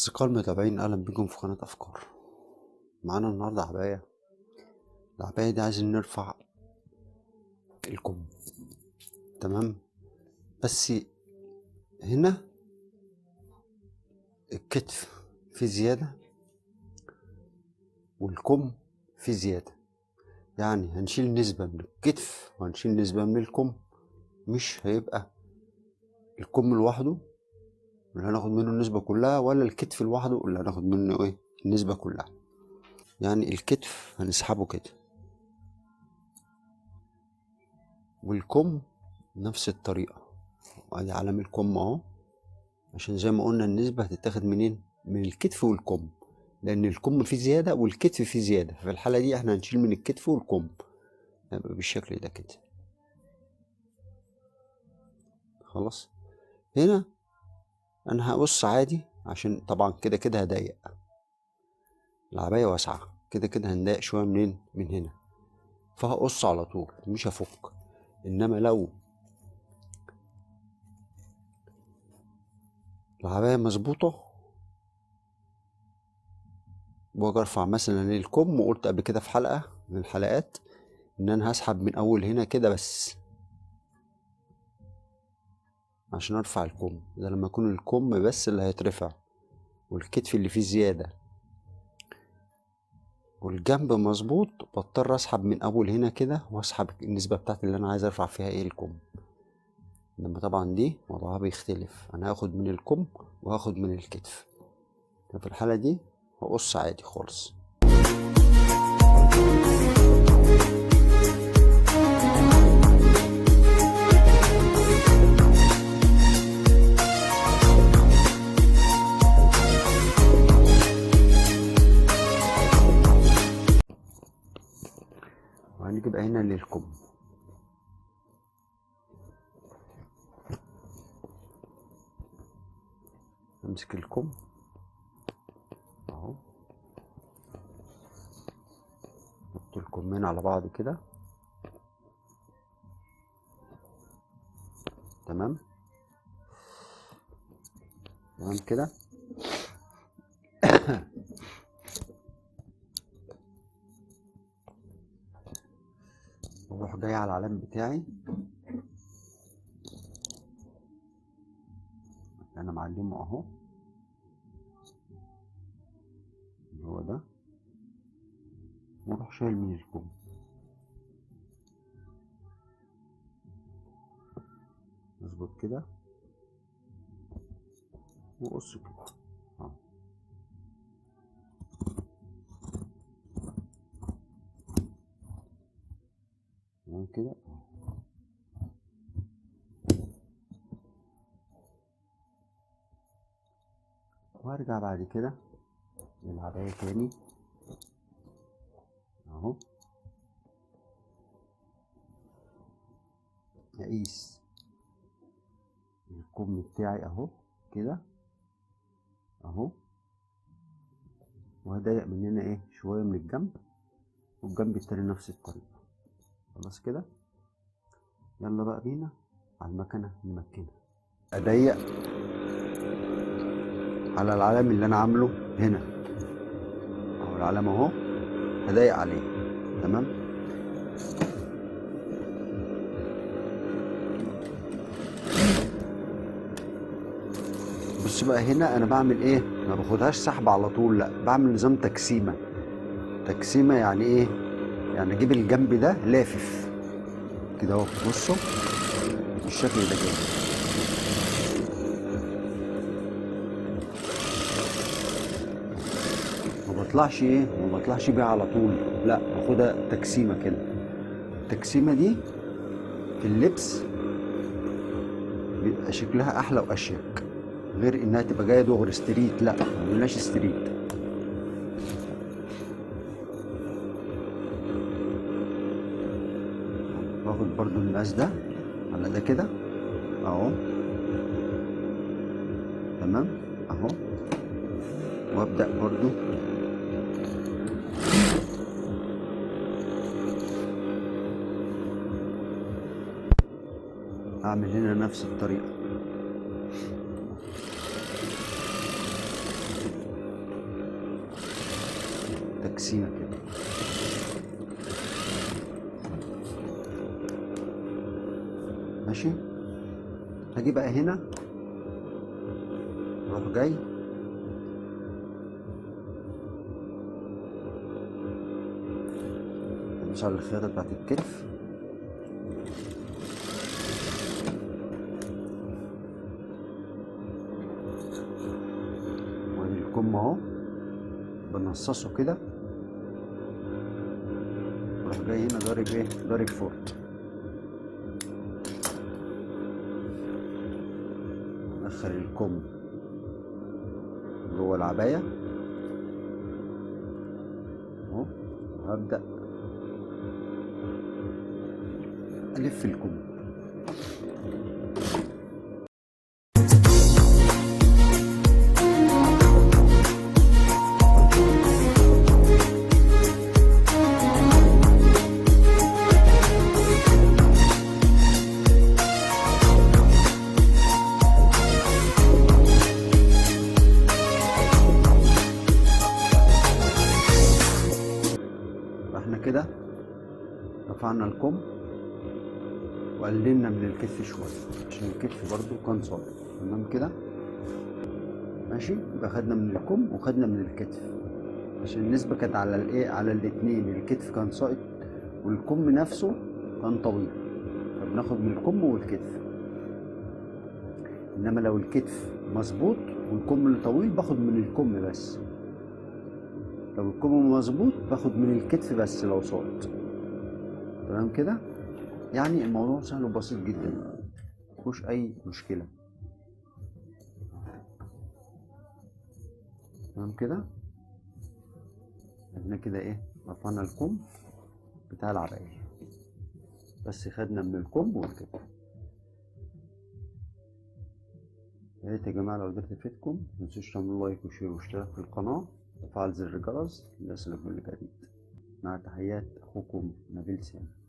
أصدقاء المتابعين، أهلا بكم في قناة أفكار. معانا النهاردة عباية. العباية دي عايزين نرفع الكم، تمام؟ بس هنا الكتف في زيادة والكم في زيادة، يعني هنشيل نسبة من الكتف وهنشيل نسبة من الكم. مش هيبقى الكم لوحده اللي هناخد منه النسبة كلها، ولا الكتف لوحده اللي هناخد منه ايه النسبة كلها. يعني الكتف هنسحبه كده، والكم نفس الطريقة. وادي علامة الكم اهو، عشان زي ما قلنا النسبة هتتاخد منين؟ من الكتف والكم، لان الكم فيه زيادة والكتف فيه زيادة. ففي الحالة دي احنا هنشيل من الكتف والكم، هيبقى بالشكل ده كده. خلاص، هنا انا هقص عادي، عشان طبعا كده كده هضيق العباية واسعة، كده كده هنضايق شوية منين؟ من هنا، فهقص على طول مش هفك. انما لو العباية مظبوطة واجي ارفع مثلا الكم، وقلت قبل كده في حلقة من الحلقات ان انا هسحب من اول هنا كده بس عشان ارفع الكم. ده لما يكون الكم بس اللي هيترفع والكتف اللي فيه زيادة والجنب مظبوط، بضطر اسحب من اول هنا كده واسحب النسبة بتاعت اللي انا عايز ارفع فيها ايه الكم. انما طبعا دي وضعها بيختلف، انا هاخد من الكم وهاخد من الكتف. ففي الحالة دي هقص عادي خالص. وهنيجي بقى هنا للكم، امسك الكم اهو، نحط الكمين على بعض كده، تمام تمام كده. واروح جاي على العلام بتاعي انا معلمه اهو، اللي هو ده، واروح شايل من الكم. اظبط كده وقص كده اهو. تمام كده. وارجع بعد كده للعباية تاني اهو، اقيس الكم بتاعي اهو كده اهو، وهضيق مننا ايه شوية من الجنب، والجنب التاني نفس الطريقة. خلاص كده، يلا بقى بينا على المكنة نمكنها. اضيق على العلم اللي انا عامله هنا اهو، العلم اهو هضيق عليه، تمام. بص بقى هنا انا بعمل ايه؟ ما باخدهاش سحب على طول، لا بعمل نظام تكسيمه. تكسيمه يعني ايه؟ يعني اجيب الجنب ده لافف كده اهو، بصوا بالشكل ده كده. ما بطلعش ايه، ما بطلعش بيها على طول، لا باخدها تكسيمه كده. التكسيمه دي في اللبس بيبقى شكلها احلى واشيك، غير انها تبقى جاية دغري straight، لا ما قلناش straight. باخد برضو المقاس ده على ده كده اهو، تمام اهو، وابدا برضو اعمل هنا نفس الطريقة. سيمة كده. ماشي، هاجي بقى هنا اروح جاي ادوس على الخياطة بتاعت الكتف، وادي الكم اهو بنصصه كده، واروح جاي هنا ضارب ايه؟ ضارب فورت. ندخل الكم جوه العباية اهو، وهبدأ ألف الكم. احنا كده رفعنا الكم وقللنا من الكتف شوية عشان الكتف برضو كان صغير. تمام كده ماشي. يبقى خدنا من الكم وخدنا من الكتف عشان النسبة كانت على الايه؟ على الاتنين. الكتف كان ساقط والكم نفسه كان طويل، فبناخد من الكم والكتف. انما لو الكتف مظبوط والكم اللي طويل باخد من الكم بس، لو الكم مظبوط باخد من الكتف بس لو ساقط. تمام كده. يعني الموضوع سهل وبسيط جدا، مفيهوش اي مشكلة. تمام كده. احنا كده ايه؟ رفعنا الكم بتاع العباية بس، خدنا من الكم والكتف. يا ريت يا جماعة لو قدرت افيدكم متنسوش تعملوا like و share واشتراك في القناة وفعل زر الجرس ليصلك كل جديد. مع تحيات اخوكم نبيل سامي.